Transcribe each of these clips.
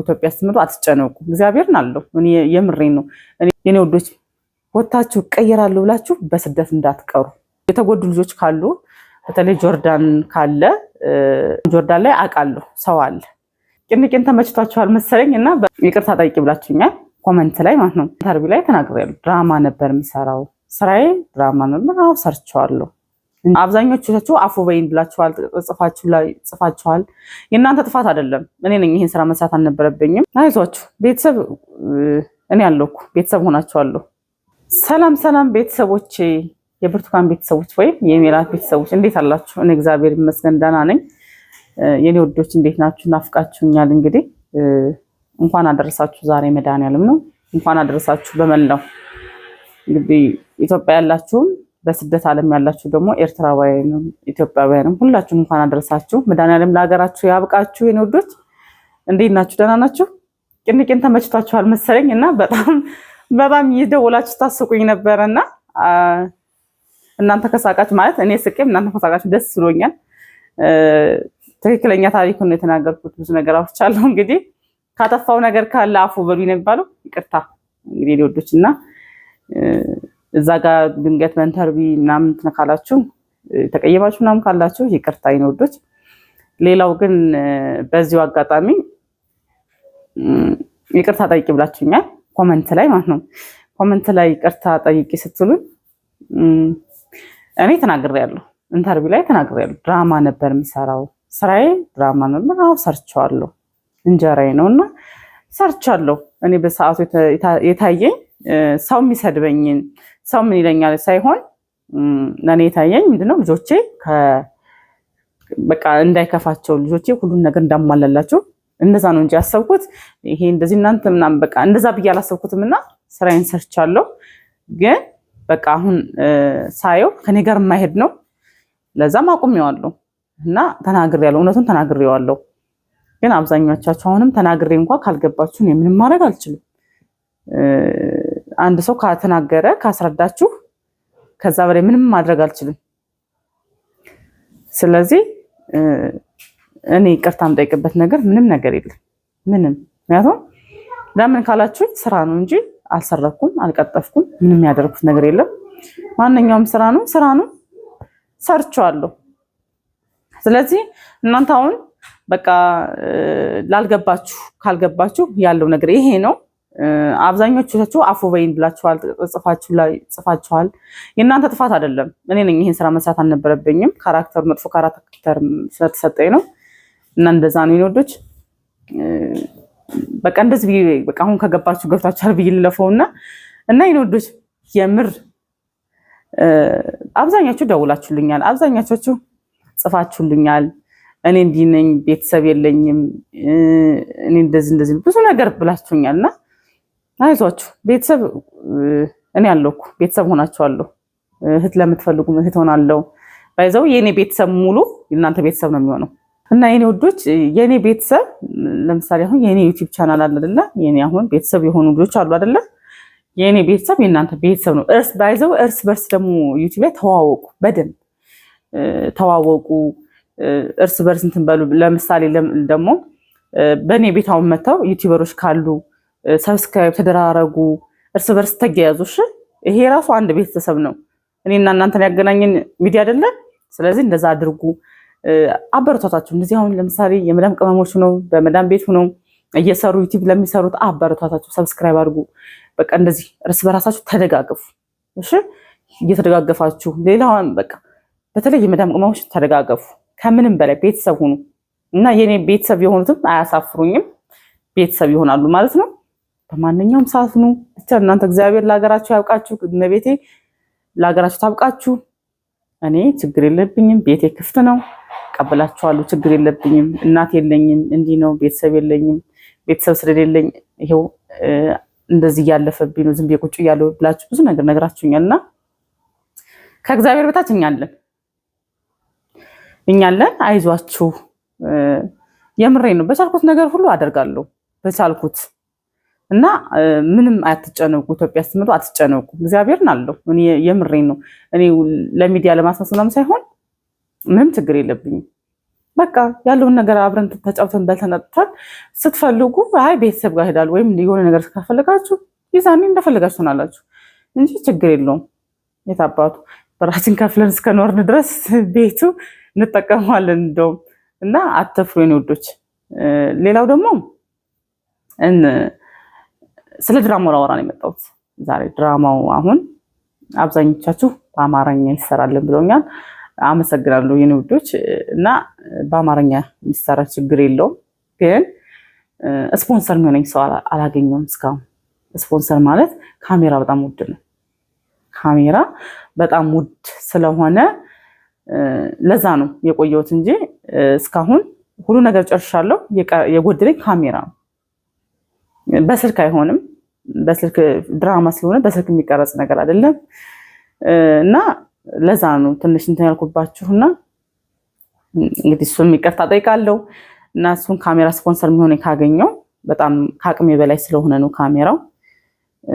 ኢትዮጵያ ስትመጡ አትጨነቁ። እግዚአብሔርን አለው። እኔ የምሬን ነው። የኔ ወዶች ወታችሁ እቀየራለሁ ብላችሁ በስደት እንዳትቀሩ። የተጎዱ ልጆች ካሉ በተለይ ጆርዳን ካለ ጆርዳን ላይ አውቃለሁ ሰው አለ። ቅንቅን ተመችቷችኋል መሰለኝ እና ይቅርታ ጠይቂ ብላችሁኛል። comment ላይ ማለት ነው። interview ላይ ተናግሬያለሁ። ድራማ ነበር የምሰራው፣ ስራዬ ድራማ ነበር። አዎ ሰርቼዋለሁ። አብዛኞቻችሁ አፉ በይን ብላችኋል፣ ጽፋችኋል። የእናንተ ጥፋት አይደለም። እኔ ነኝ ይሄን ስራ መስራት አልነበረብኝም። አይዟችሁ ቤተሰብ፣ እኔ አለኩ ቤተሰብ ሆናችኋለሁ። ሰላም ሰላም ቤተሰቦቼ፣ የብርቱካን ቤተሰቦች ወይም የሜላት ቤተሰቦች እንዴት አላችሁ? እኔ እግዚአብሔር ይመስገን ደህና ነኝ። የኔ ወዶች እንዴት ናችሁ? ናፍቃችሁኛል። እንግዲህ እንኳን አደረሳችሁ። ዛሬ መድኃኒዓለም ነው። እንኳን አደረሳችሁ በመላው እንግዲህ ኢትዮጵያ ያላችሁም በስደት ዓለም ያላችሁ ደግሞ ኤርትራውያንም ኢትዮጵያውያንም ሁላችሁም እንኳን አደረሳችሁ። መድኃኒዓለም ለሀገራችሁ ያብቃችሁ። የኔ ወዶች እንዴት ናችሁ? ደህና ናችሁ? ቅንቅን ተመችቷችኋል መሰለኝ እና በጣም በጣም እየደወላችሁ ታስቁኝ ነበረ እና እናንተ ከሳቃችሁ ማለት እኔ ስቄም እናንተ ከሳቃችሁ ደስ ብሎኛል። ትክክለኛ ታሪኩን ነው የተናገርኩት። ብዙ ነገር አውርቻለሁ። እንግዲህ ካጠፋው ነገር ካለ አፉ በሉኝ ነው የሚባለው። ይቅርታ እንግዲህ የኔ ወዶች እና እዛ ጋር ድንገት በ interview ምናምን እንትን ካላችሁ ተቀየማችሁ ምናምን ካላችሁ ይቅርታ የኔ ወዶች። ሌላው ግን በዚሁ አጋጣሚ ይቅርታ ጠይቂ ብላችሁኛል፣ comment ላይ ማለት ነው። comment ላይ ይቅርታ ጠይቂ ስትሉኝ እኔ ተናግሬያለሁ፣ interview ላይ ተናግሬያለሁ። ድራማ ነበር የምሰራው፣ ስራዬ ድራማ ነበር። አዎ ሰርቼዋለሁ፣ እንጀራዬ ነው እና ሰርቻለሁ። እኔ በሰዓቱ የታየኝ ሰው የሚሰድበኝን ሰው ምን ይለኛል ሳይሆን ለእኔ የታየኝ ምንድነው ልጆቼ በቃ እንዳይከፋቸው ልጆቼ ሁሉን ነገር እንዳሟላላቸው እንደዛ ነው እንጂ ያሰብኩት ይሄ እንደዚህ እናንተ ምናምን በቃ እንደዛ ብዬ አላሰብኩትም። እና ስራዬን ሰርቻለሁ። ግን በቃ አሁን ሳየው ከኔ ጋር የማይሄድ ነው። ለዛም አቁሜዋለሁ እና ተናግሬያለሁ፣ እውነቱን ተናግሬዋለሁ። ግን አብዛኞቻችሁ አሁንም ተናግሬ እንኳ ካልገባችሁ እኔ ምንም ማድረግ አልችልም። አንድ ሰው ከተናገረ ካስረዳችሁ ከዛ በላይ ምንም ማድረግ አልችልም። ስለዚህ እኔ ይቅርታ የምጠይቅበት ነገር ምንም ነገር የለም። ምንም ምክንያቱም ለምን ካላችሁኝ ስራ ነው እንጂ አልሰረኩም፣ አልቀጠፍኩም፣ ምንም ያደረኩት ነገር የለም። ማንኛውም ስራ ነው ስራ ነው፣ ሰርቼዋለሁ። ስለዚህ እናንተ አሁን በቃ ላልገባችሁ ካልገባችሁ ያለው ነገር ይሄ ነው። አብዛኞቻችሁ አፉ በይን ብላችኋል፣ ጽፋችኋል። የእናንተ ጥፋት አይደለም። እኔ ነኝ ይሄን ስራ መስራት አልነበረብኝም። character መጥፎ character ስለተሰጠኝ ነው። እና እንደዛ ነው የኔ ወዶች። በቃ እንደዚህ ብዬ በቃ አሁን ከገባችሁ ገብታችኋል ብዬ ልለፈውና እና የኔ ወዶች የምር አብዛኛችሁ ደውላችሁልኛል፣ አብዛኛችሁ ጽፋችሁልኛል። እኔ እንዲህ ነኝ፣ ቤተሰብ የለኝም፣ እኔ እንደዚህ እንደዚህ ብዙ ነገር ብላችሁኛል እና አይዟችሁ ቤተሰብ እኔ አለኩ ቤተሰብ ሆናችኋለሁ። እህት ለምትፈልጉ እህት ሆናለሁ። ባይዘው የእኔ ቤተሰብ ሙሉ የእናንተ ቤተሰብ ነው የሚሆነው እና የኔ ወዶች የኔ ቤተሰብ ለምሳሌ አሁን የኔ YouTube channel አለ አይደለ? የኔ አሁን ቤተሰብ የሆኑ ልጆች አሉ አይደለ? የኔ ቤተሰብ የእናንተ ቤተሰብ ነው። እርስ ባይዘው እርስ በርስ ደግሞ YouTube ላይ ተዋወቁ፣ በደንብ ተዋወቁ። እርስ በርስ እንትን በሉ። ለምሳሌ ደግሞ በእኔ ቤት አሁን መጥተው YouTuber ኦች ካሉ subscribe ተደራረጉ፣ እርስ በርስ ተያያዙ። እሺ ይሄ ራሱ አንድ ቤተሰብ ነው። እኔና እናንተን ያገናኘን ሚዲያ አይደለ? ስለዚህ እንደዛ አድርጉ፣ አበረታታችሁ። እንደዚህ አሁን ለምሳሌ የመዳም ቅመሞች ነው በመዳም ቤት ሆነው እየሰሩ YouTube ለሚሰሩት አበረታታችሁ፣ subscribe አድርጉ። በቃ እንደዚህ እርስ በራሳችሁ ተደጋገፉ። እሺ እየተደጋገፋችሁ ሌላውን በቃ በተለይ የመዳም ቅመሞች ተደጋገፉ። ከምንም በላይ ቤተሰብ ሁኑ እና የኔ ቤተሰብ የሆኑትም አያሳፍሩኝም፣ ቤተሰብ ይሆናሉ ማለት ነው። በማንኛውም ሰዓት ኑ ብቻ እናንተ እግዚአብሔር ለሀገራችሁ ያብቃችሁ። እመቤቴ ለሀገራችሁ ታብቃችሁ። እኔ ችግር የለብኝም። ቤቴ ክፍት ነው፣ ቀበላችኋለሁ። ችግር የለብኝም። እናት የለኝም፣ እንዲህ ነው፣ ቤተሰብ የለኝም። ቤተሰብ ስለሌለኝ ይኸው እንደዚህ እያለፈብኝ ነው፣ ዝም ብዬ ቁጭ እያለሁ ብላችሁ ብዙ ነገር ነግራችሁኛል። እና ከእግዚአብሔር በታች እኛ አለን፣ እኛ አለን። አይዟችሁ፣ የምሬ ነው። በቻልኩት ነገር ሁሉ አደርጋለሁ በቻልኩት እና ምንም አትጨነቁ። ኢትዮጵያ ስትመጡ አትጨነቁ። እግዚአብሔርን አለው። እኔ የምሬን ነው። እኔ ለሚዲያ ለማስመሰል ምናምን ሳይሆን ምንም ችግር የለብኝም። በቃ ያለውን ነገር አብረን ተጫውተን በልተን ጠጥተን፣ ስትፈልጉ አይ ቤተሰብ ጋር ሄዳሉ ወይም የሆነ ነገር ካፈለጋችሁ ይዛኔ እንደፈለጋችሁ ትሆናላችሁ እንጂ ችግር የለውም። የታባቱ በራችን ከፍለን እስከኖርን ድረስ ቤቱ እንጠቀመዋለን። እንደውም እና አትፍሩ የኔ ውዶች። ሌላው ደግሞ ስለ ድራማው ላወራ ነው የመጣሁት ዛሬ። ድራማው አሁን አብዛኞቻችሁ በአማርኛ ይሰራልን ብለውኛል። አመሰግናለሁ የኔ ውዶች። እና በአማርኛ የሚሰራ ችግር የለውም፣ ግን ስፖንሰር የሚሆነኝ ሰው አላገኘውም እስካሁን። ስፖንሰር ማለት ካሜራ በጣም ውድ ነው። ካሜራ በጣም ውድ ስለሆነ ለዛ ነው የቆየሁት እንጂ እስካሁን ሁሉ ነገር ጨርሻለሁ። የጎደለኝ ካሜራ ነው። በስልክ አይሆንም። በስልክ ድራማ ስለሆነ በስልክ የሚቀረጽ ነገር አይደለም እና ለዛ ነው ትንሽ እንትን ያልኩባችሁና እንግዲህ እሱም ይቅርታ ጠይቃለሁ። እና እሱን ካሜራ ስፖንሰር የሚሆን ካገኘው፣ በጣም ከአቅሜ በላይ ስለሆነ ነው ካሜራው።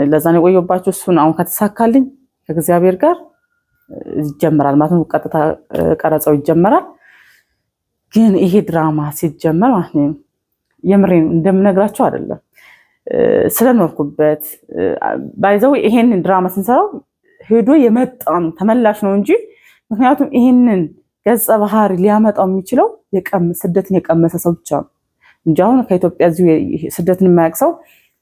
ለዛ ነው የቆየሁባችሁ። እሱን አሁን ከተሳካልኝ ከእግዚአብሔር ጋር ይጀመራል ማለት ነው። ቀጥታ ቀረጻው ይጀመራል። ግን ይሄ ድራማ ሲጀመር ማለት ነው የምሬን እንደምነግራችሁ አይደለም፣ ስለኖርኩበት by the way ይሄንን ድራማ ስንሰራው ሄዶ የመጣ ነው፣ ተመላሽ ነው እንጂ፣ ምክንያቱም ይሄንን ገጸ ባህሪ ሊያመጣው የሚችለው ስደትን የቀመሰ ሰው ብቻ ነው እንጂ አሁን ከኢትዮጵያ እዚሁ ስደትን የማያውቅ ሰው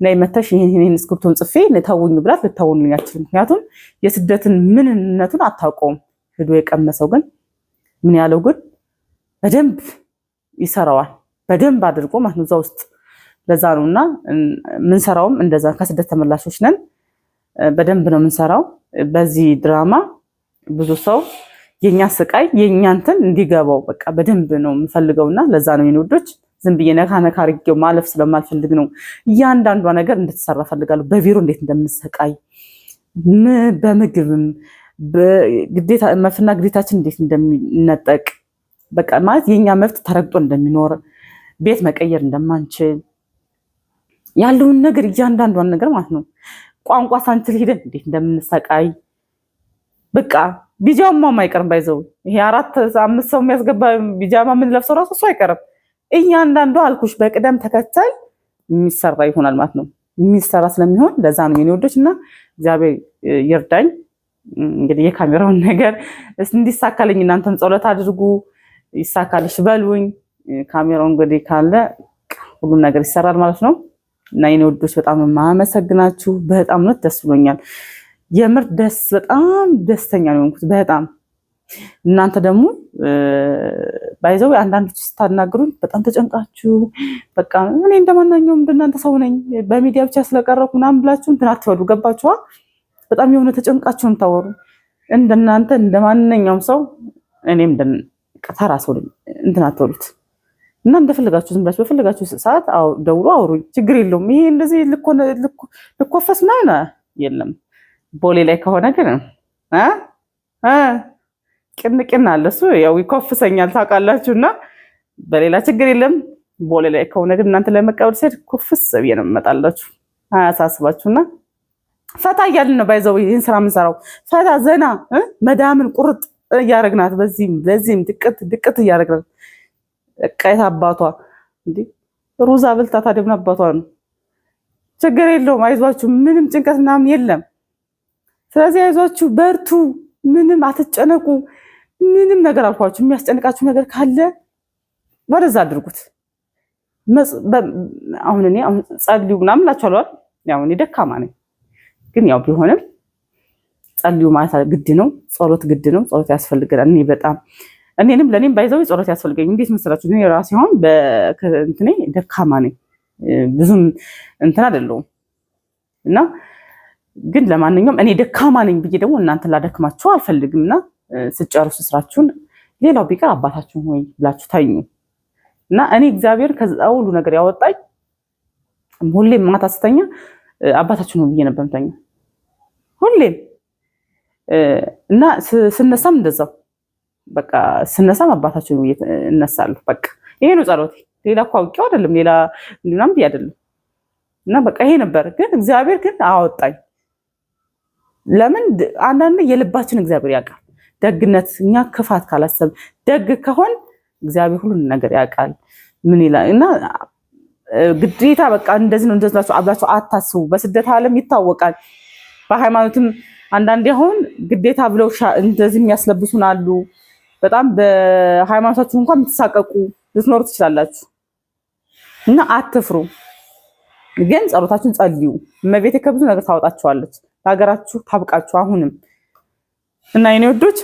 ነይ መተሽ ይሄን script ኡን ጽፌ ተውኝ ብላት ልታውንልኝ አትችልም። ምክንያቱም የስደትን ምንነቱን አታውቀውም። ሄዶ የቀመሰው ግን ምን ያለው ግን በደንብ ይሰራዋል፣ በደንብ አድርጎ ማለት ነው እዛ ውስጥ። ለዛ ነው እና የምንሰራውም እንደዛ ከስደት ተመላሾች ነን። በደንብ ነው የምንሰራው። በዚህ ድራማ ብዙ ሰው የኛ ስቃይ የኛ እንትን እንዲገባው በቃ በደንብ ነው የምፈልገውና ለዛ ነው የኔ ውዶች፣ ዝም ብዬ ነካ ነካ አድርጌው ማለፍ ስለማልፈልግ ነው። እያንዳንዷ ነገር እንድትሰራ ፈልጋለሁ። በቢሮ እንዴት እንደምንሰቃይ፣ በምግብም ግዴታ መብትና ግዴታችን እንዴት እንደሚነጠቅ፣ በቃ ማለት የኛ መብት ተረግጦ እንደሚኖር፣ ቤት መቀየር እንደማንችል ያለውን ነገር እያንዳንዷን ነገር ማለት ነው። ቋንቋ ሳንችል ሂደን እንዴት እንደምንሰቃይ፣ በቃ ቢጃማም አይቀርም። By the way ይሄ አራት አምስት ሰው የሚያስገባ ቢጃማ የምንለብሰው ራሱ እሱ አይቀርም። እያንዳንዱ አልኩሽ በቅደም ተከተል የሚሰራ ይሆናል ማለት ነው። የሚሰራ ስለሚሆን ለዛ ነው የኔ ውዶች፣ እና እግዚአብሔር ይርዳኝ። እንግዲህ የካሜራውን ነገር እንዲሳካልኝ እናንተም ጸሎት አድርጉ። ይሳካልሽ በሉኝ። ካሜራው እንግዲህ ካለ ሁሉም ነገር ይሰራል ማለት ነው። እና የኔ ውዶች በጣም የማመሰግናችሁ፣ በጣም ነው ደስ ብሎኛል። የምር ደስ በጣም ደስተኛ ነው የሆንኩት። በጣም እናንተ ደግሞ by the way አንዳንዶች ስታናግሩኝ በጣም ተጨንቃችሁ፣ በቃ እኔ እንደማናኛውም እንደናንተ ሰው ነኝ፣ በሚዲያ ብቻ ስለቀረብኩ ምናምን ብላችሁ እንትን አትበሉ። ገባችኋ? በጣም የሆነ ተጨንቃችሁ የምታወሩ፣ እንደናንተ እንደማንኛውም ሰው እኔም ተራ ሰው ነኝ። እንትን አትበሉት እና እንደፈለጋችሁ ዝም ብላችሁ በፈለጋችሁ ሰዓት ደውሎ አውሩኝ፣ ችግር የለውም። ይሄ እንደዚህ ልኮፈስ ምናምን የለም። ቦሌ ላይ ከሆነ ግን ቅን ቅን አለ፣ እሱ ያው ይኮፍሰኛል ታውቃላችሁ። እና በሌላ ችግር የለም። ቦሌ ላይ ከሆነ ግን እናንተ ለመቀበል ስሄድ ኩፍስ ብዬ ነው የምመጣላችሁ። አያሳስባችሁና ፈታ እያልን ነው by the way ይህን ስራ የምንሰራው፣ ፈታ ዘና መዳምን ቁርጥ እያደረግናት፣ በዚህም በዚህም ድቅት ድቅት እያደረግናት። በቃ የት አባቷ እንዴ ሩዛ በልታ ታዲያ ምን አባቷ ነው? ችግር የለውም። አይዟችሁ፣ ምንም ጭንቀት ምናምን የለም። ስለዚህ አይዟችሁ፣ በርቱ፣ ምንም አትጨነቁ። ምንም ነገር አልኳችሁ፣ የሚያስጨንቃችሁ ነገር ካለ ወደዛ አድርጉት። አሁን እኔ አሁን ጸልዩ ምናምን እላችኋለሁ። ያው እኔ ደካማ ነኝ፣ ግን ያው ቢሆንም ጸልዩ ማለት ግድ ነው። ጸሎት ግድ ነው። ጸሎት ያስፈልገናል። እኔ በጣም እኔንም ለእኔም by the way ጸሎት ያስፈልገኝ። እንዴት መሰላችሁ? እኔ ራሴ አሁን በእንትኔ ደካማ ነኝ፣ ብዙም እንትን አይደለሁም እና ግን ለማንኛውም እኔ ደካማ ነኝ ብዬ ደግሞ እናንተ ላደክማችሁ አልፈልግም እና ስጨርሱ ስራችሁን ሌላው ቢቀር አባታችሁን ሆይ ብላችሁ ተኙ እና እኔ እግዚአብሔር ከዛ ሁሉ ነገር ያወጣኝ ሁሌም ማታ ስተኛ አባታችን ሆይ ብዬ ነበር የምተኛው ሁሌም። እና ስነሳም እንደዛው፣ በቃ ስነሳም አባታችን ብዬ እነሳለሁ። በቃ ይሄ ነው ጸሎቴ። ሌላ እኮ አውቄው አይደለም፣ ሌላ ምናምን ብዬ አይደለም። እና በቃ ይሄ ነበር። ግን እግዚአብሔር ግን አወጣኝ። ለምን አንዳንድ የልባችን እግዚአብሔር ያውቃል። ደግነት እኛ ክፋት ካላሰብ ደግ ከሆን እግዚአብሔር ሁሉን ነገር ያውቃል። ምን ይላል እና ግዴታ በቃ እንደዚህ ነው እንደዚህ ናቸው አብላችሁ አታስቡ። በስደት ዓለም ይታወቃል። በሃይማኖትም አንዳንዴ አሁን ግዴታ ብለው እንደዚህ የሚያስለብሱን አሉ። በጣም በሃይማኖታችሁ እንኳን የምትሳቀቁ ልትኖሩ ትችላላችሁ። እና አትፍሩ፣ ግን ጸሎታችሁን ጸልዩ። እመቤቴ ከብዙ ነገር ታወጣችኋለች፣ ለሀገራችሁ ታብቃችሁ። አሁንም እና የኔ ወዶች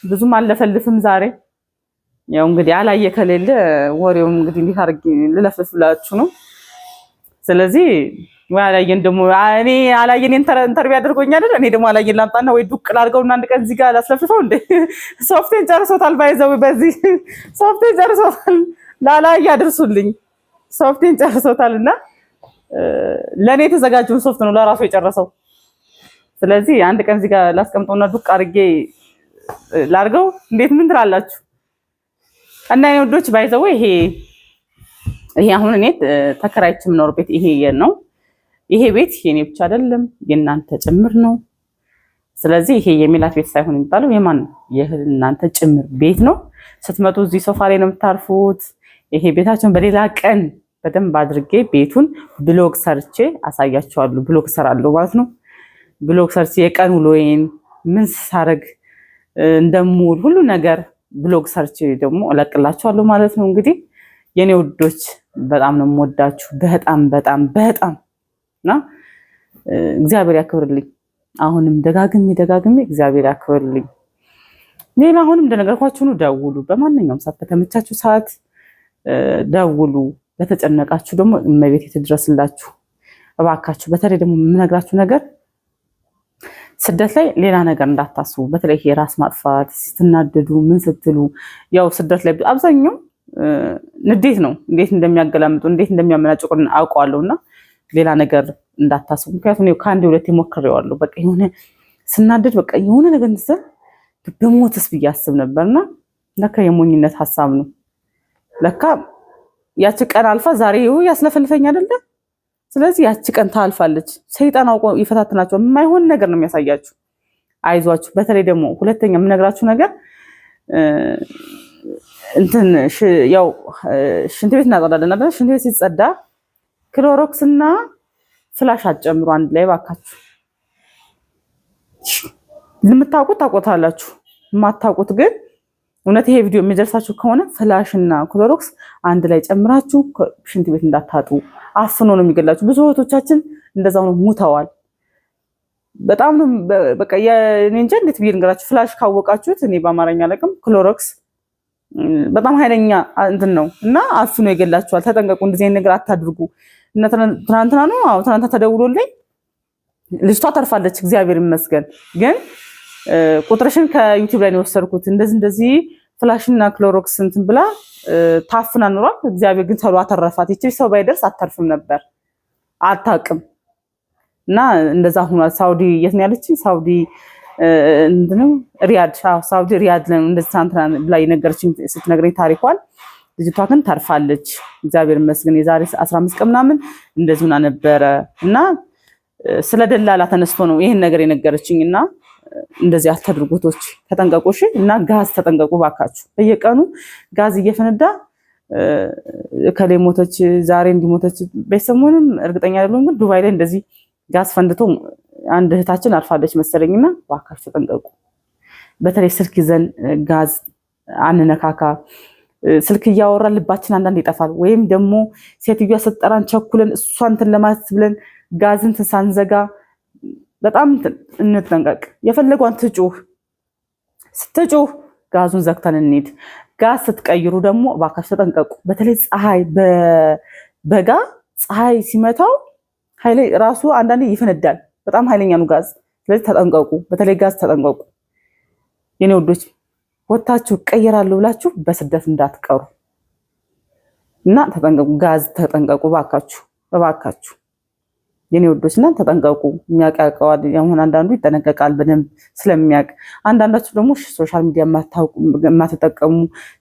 ብዙም አለፈልፍም ዛሬ። ያው እንግዲህ አላየ ከሌለ ወሬውም እንግዲህ እንዴት አድርጌ ልለፍልፍላችሁ ነው። ስለዚህ ወይ አላየን ደግሞ እኔ አላየን interview አድርጎኝ አይደል? እኔ ደግሞ አላየን ላምጣና ወይ ዱቅ ላድርገውና አንድ ቀን እዚህ ጋር ላስለፍልፈው እንዴ። ሶፍቴን ጨርሶታል። ባይዘው በዚህ ሶፍቴን ጨርሶታል። ላላየ አድርሱልኝ። ሶፍቴን ጨርሶታል እና ለእኔ የተዘጋጀውን ሶፍት ነው ለራሱ የጨረሰው። ስለዚህ አንድ ቀን እዚህ ጋር ላስቀምጠውና ዱቅ አድርጌ ላድርገው። እንዴት ምን ትላላችሁ? እና የኔ ውዶች by the way ይሄ አሁን እኔ ተከራይቼ የምኖር ቤት ይሄ ነው። ይሄ ቤት የኔ ብቻ አይደለም የእናንተ ጭምር ነው። ስለዚህ ይሄ የሚላት ቤት ሳይሆን የሚባለው የማን ነው? የእናንተ ጭምር ቤት ነው። ስትመጡ እዚህ ሶፋ ላይ ነው የምታርፉት። ይሄ ቤታቸውን በሌላ ቀን በደንብ አድርጌ ቤቱን vlog ሰርቼ አሳያችኋለሁ። vlog ሰራለሁ ማለት ነው። vlog ሰርቼ የቀን ውሎዬን ምን ሳረግ እንደምውል ሁሉ ነገር vlog ሰርቼ ደግሞ እለቅላችኋለሁ ማለት ነው። እንግዲህ የኔ ውዶች በጣም ነው የምወዳችሁ። በጣም በጣም በጣም እና እግዚአብሔር ያክብርልኝ። አሁንም ደጋግሜ ደጋግሜ እግዚአብሔር ያክብርልኝ። ሌላ አሁንም እንደነገርኳችሁ ነው፣ ደውሉ። በማንኛውም ሰዓት በተመቻችሁ ሰዓት ደውሉ። ለተጨነቃችሁ ደግሞ እመቤቴ ትድረስላችሁ እባካችሁ። በተለይ ደግሞ የምነግራችሁ ነገር ስደት ላይ ሌላ ነገር እንዳታስቡ። በተለይ የራስ ማጥፋት ስትናደዱ ምን ስትሉ፣ ያው ስደት ላይ አብዛኛው ንዴት ነው። እንዴት እንደሚያገላምጡ እንዴት እንደሚያመናጭቁ አውቀዋለሁ። እና ሌላ ነገር እንዳታስቡ። ምክንያቱም ከአንድ ሁለቴ ሞክሬዋለሁ። በቃ የሆነ ስናደድ በቃ የሆነ ነገር እንትን ብሞትስ ብዬ አስብ ነበርና ለካ የሞኝነት ሀሳብ ነው። ለካ ያቺ ቀን አልፋ ዛሬ ያስለፈልፈኝ አይደለ? ስለዚህ ያቺ ቀን ታልፋለች። ሰይጣን አውቆ ይፈታትናቸው፣ የማይሆን ነገር ነው የሚያሳያችሁ። አይዟችሁ። በተለይ ደግሞ ሁለተኛ የምነግራችሁ ነገር እንትን ያው ሽንት ቤት እናጸዳለን አይደል? ሽንት ቤት ሲጸዳ ክሎሮክስ እና ፍላሽ አትጨምሩ አንድ ላይ ባካችሁ። የምታውቁት ታውቁታላችሁ፣ የማታውቁት ግን እውነት ይሄ ቪዲዮ የሚደርሳችሁ ከሆነ ፍላሽ እና ክሎሮክስ አንድ ላይ ጨምራችሁ ሽንት ቤት እንዳታጡ። አፍኖ ነው የሚገላችሁ። ብዙ እህቶቻችን እንደዛው ነው ሙተዋል። በጣም ነው በቃ እኔ እንጃ እንዴት ብዬ ልንገራችሁ። ፍላሽ ካወቃችሁት እኔ በአማርኛ አላውቅም። ክሎሮክስ በጣም ኃይለኛ እንትን ነው እና አፍኖ ይገላችኋል። ተጠንቀቁ፣ እንደዚህ አይነት ነገር አታድርጉ። እና ትናንትና ነው አዎ፣ ትናንትና ተደውሎልኝ ልጅቷ ተርፋለች፣ እግዚአብሔር ይመስገን። ግን ቁጥርሽን ከዩቲዩብ ላይ ነው የወሰድኩት። እንደዚህ እንደዚህ ፍላሽና ክሎሮክስ እንትን ብላ ታፍና ኑሯል። እግዚአብሔር ግን ተሎ አተረፋት። ይቺ ሰው ባይደርስ አተርፍም ነበር፣ አታውቅም። እና እንደዛ ሆኗል። ሳውዲ የት ነው ያለችኝ? ሳውዲ እንትኑ ሪያድ፣ አዎ ሳውዲ ሪያድ ነው እንደዚህ ትናንትና ብላ የነገረችኝ ስትነግረኝ ታሪኳን። ልጅቷ ግን ተርፋለች፣ እግዚአብሔር ይመስገን። የዛሬ 15 ቀን ምናምን እንደዚህ ሆና ነበረ እና ስለ ደላላ ተነስቶ ነው ይሄን ነገር የነገረችኝ። እና እንደዚህ አታድርጉቶች፣ ተጠንቀቁ እሺ። እና ጋዝ ተጠንቀቁ ባካችሁ። በየቀኑ ጋዝ እየፈነዳ እከሌ ሞተች፣ ዛሬ እንዲሞተች ቤተሰቡንም እርግጠኛ አይደለሁም፣ ግን ዱባይ ላይ እንደዚህ ጋዝ ፈንድቶ አንድ እህታችን አርፋለች መሰለኝና ባካችሁ ተጠንቀቁ። በተለይ ስልክ ይዘን ጋዝ አንነካካ። ስልክ እያወራ ልባችን አንዳንድ ይጠፋል። ወይም ደግሞ ሴትዮዋ ስትጠራን ቸኩለን እሷ እንትን ለማለት ብለን ጋዝ እንትን ሳንዘጋ በጣም እንጠንቀቅ። የፈለጓን ትጩህ፣ ስትጩህ ጋዙን ዘግተን እንሂድ። ጋዝ ስትቀይሩ ደግሞ እባካችሁ ተጠንቀቁ። በተለይ ፀሐይ በበጋ ፀሐይ ሲመታው ኃይሌ ራሱ አንዳንዴ ይፈነዳል። በጣም ኃይለኛ ነው ጋዝ። ስለዚህ ተጠንቀቁ። በተለይ ጋዝ ተጠንቀቁ የኔ ውዶች። ወታችሁ እቀየራለሁ ብላችሁ በስደት እንዳትቀሩ እና ተጠንቀቁ። ጋዝ ተጠንቀቁ እባካችሁ፣ እባካችሁ የኔ ውዶች እና ተጠንቀቁ። የሚያውቅ ያውቀዋል። አሁን አንዳንዱ ይጠነቀቃል በደንብ ስለሚያውቅ፣ አንዳንዳችሁ ደግሞ social media የማትጠቀሙ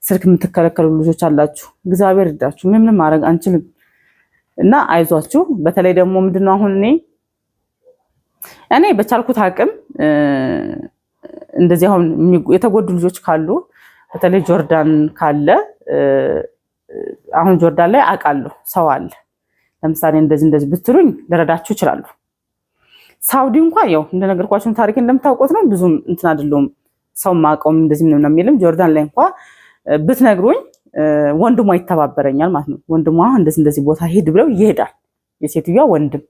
ስልክ የምትከለከሉ ልጆች አላችሁ። እግዚአብሔር ይርዳችሁ። ምንም ማድረግ አንችልም እና አይዟችሁ። በተለይ ደግሞ ምንድነው አሁን እኔ በቻልኩት አቅም እንደዚህ አሁን የተጎዱ ልጆች ካሉ በተለይ ጆርዳን ካለ አሁን ጆርዳን ላይ አውቃለሁ ሰው አለ። ለምሳሌ እንደዚህ እንደዚህ ብትሉኝ ልረዳችሁ እችላለሁ። ሳውዲ እንኳን ያው እንደነገርኳችሁ ታሪክ እንደምታውቁት ነው። ብዙም እንትን አይደለሁም፣ ሰው ማቀውም እንደዚህ ምንም ነው የሚልም። ጆርዳን ላይ እንኳ ብትነግሩኝ ወንድሟ ይተባበረኛል ማለት ነው። ወንድሟ እንደዚህ እንደዚህ ቦታ ሂድ ብለው ይሄዳል። የሴትዮዋ ወንድም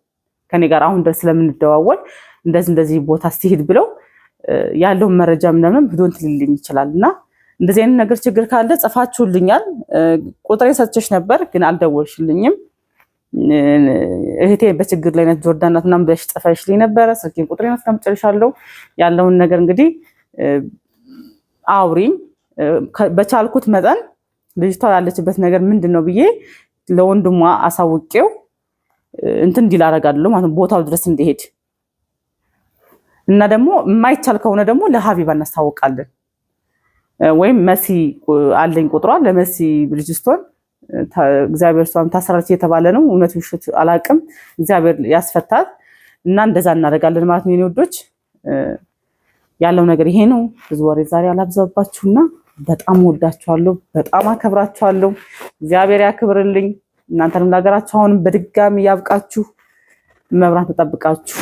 ከኔ ጋር አሁን ድረስ ስለምንደዋወል እንደዚህ እንደዚህ ቦታ ሲሄድ ብለው ያለውን መረጃ ምናምን ሂዶ እንትን ሊልኝ ይችላል። እና እንደዚህ አይነት ነገር ችግር ካለ ጽፋችሁልኛል። ቁጥሬ ሰጥቼሽ ነበር ግን አልደወልሽልኝም። እህቴ በችግር ላይ ናት፣ ጆርዳን ናት ምናምን ብለሽ ጽፈሽልኝ ነበረ። ስልኬን ቁጥሬን አስቀምጬልሻለሁ። ያለውን ነገር እንግዲህ አውሪኝ። በቻልኩት መጠን ልጅቷ ያለችበት ነገር ምንድን ነው ብዬ ለወንድሟ አሳውቄው እንትን እንዲል አደርጋለሁ ማለት ነው፣ ቦታው ድረስ እንዲሄድ እና ደግሞ የማይቻል ከሆነ ደግሞ ለሀቢባ እናስታውቃለን። ወይም መሲ አለኝ ቁጥሯ፣ ለመሲ ብሪጅስቶን። እግዚአብሔር እሷም ታሰራች የተባለ ነው። እውነት ውሸት አላውቅም። እግዚአብሔር ያስፈታት እና እንደዛ እናደርጋለን ማለት ነው። የኔ ውዶች ያለው ነገር ይሄ ነው። ብዙ ወሬ ዛሬ አላብዛባችሁና በጣም ወዳችኋለሁ፣ በጣም አከብራችኋለሁ። እግዚአብሔር ያክብርልኝ። እናንተንም ለሀገራችሁ አሁንም በድጋሚ ያብቃችሁ። መብራት ተጠብቃችሁ።